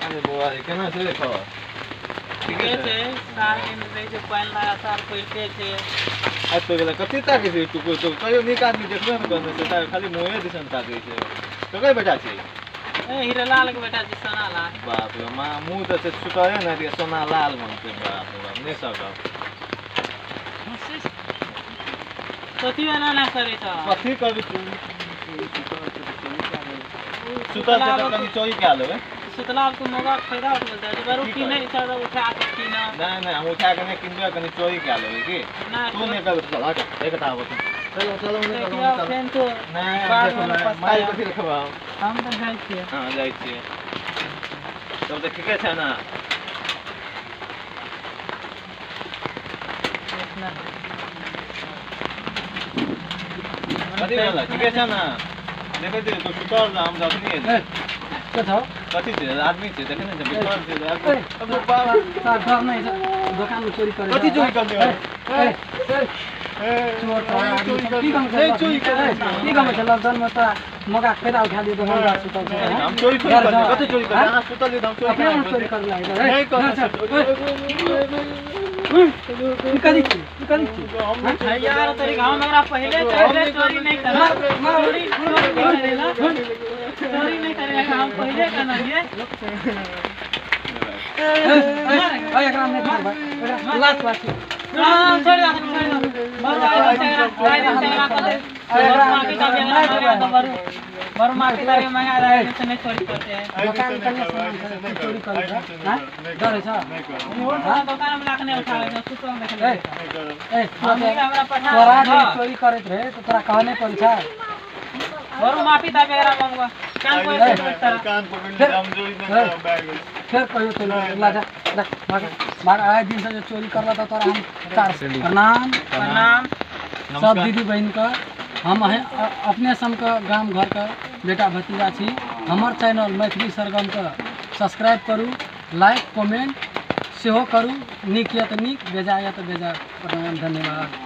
अरे बौआ रे, केना छै रे खबर? ठीके छै। साल दिन रहै छै, पानि लगातार पड़िते छै। आइ तो गेलै कथी ताकै छै टुकुर टुकुर? कहियो नीक आदमी देखबे ने करने छै, ताके खाली मुँहे दिसन ताकै छै। ककर बेटा छै? ए, हीरालाल के बेटा छै, सोनालाल। बाप रे माँ, मुँह तऽ छै सुतरे ने दिए, सोनालाल बनतै। बाप रे बाप, नहि सकब। कथी एना ना करै छ? कथी करू? सुतल छै तऽ कनि चोरी कए लेबै। सुतला तू मौका फायदा उठबै छै। बरू की किनै छै तऽ उठा के कीन। नहि नहि, हम उठा कऽ नहि किनबै, कनि चोरी कए लेबै की। नहि। तू नहि करबै तऽ चल, हट, एक आबो तू। चलो चलो, नहि करू। देखियौ फेन तू नहि। बाद मे मारि पछतायब। कथी रखबै हम? हम तऽ जाइ छियै। हँ, जाइ छियै। तब तऽ ठीके छै ने? कथी भेलै? ठीके छै ने? देखै छियै, तू सुतल रह, हम तऽ अखनी एलियै। के छौ? कथी छै? आदमी छै, देखै नहि छै, बैठल छै। ए, बाबा। तोरा डर नहि छै दोकानमे चोरी करै? कथी चोरी करलियै? ए, ए, चोर तो आदमी सब की कम छै? नहि चोरी करै ए, की कम छै? लॉकडाउनमे तोरा मौका फायदा उठा लियो, दोकानदार सुतल छै। हम चोरी थोड़ी डर करलियै। छौ? कथी चोरी करलियै? अहाँ सुतल रहियै तऽ हम चोरी अपने केना चोरी करलियै? कर लागै। नहि करने चल। ई कथी छी? ई कथी छी? हम नहि चोरी यार तरीका, हम एकरा पहिले कहले चोरी नहि करब, चोरी चोरी नहि करेला, चोरी नहि करेला, हम पहिले कहने रहियै। ए, ए, एकरा नहि छोड़बै, एकरा लात लात। हाँ, छोड़ दे, छोड़ दे। बरु आइ दिन से एकरा, आइ दिन से एकरा कहले, बरु माफी ताफी एकरा मंगा दो, बरु बरु माफी ताफी मंगा दे, आइ दिन से नहीं चोरी करते हैं। दोकान कन्या सामान छै, तू चोरी करै छ? हाँ, डर छ? दोकान में लाख नहीं उठावे छै, सुतल देखले। ए, ए, हम हमरा पठा तोरा जे चोरी करैत रहे तऽ तोरा कहने पड़ी छ? बरु माफी ताफी एकरा मंगवा, कान पकड़ के तरह। कान पकड़ि लिअ, हम चोरी नहि करब, भए गेल। फेर कहियो चोरी कर ला, जा जा, भाग भाग। आइ दिन से जे चोरी करला तऽ तोरा हम चार। प्रणाम। प्रणाम। सब दीदी बहिनके। हम अपने सनके गाम घरके बेटा भतीजा छी। हमर चैनल मैथिली सरगमके सब्सक्राइब करू, लाइक कमेंट सेहो करू। नीक यऽ तऽ नीक, बेजाय यऽ तऽ बेजाय। प्रणाम, धन्यवाद।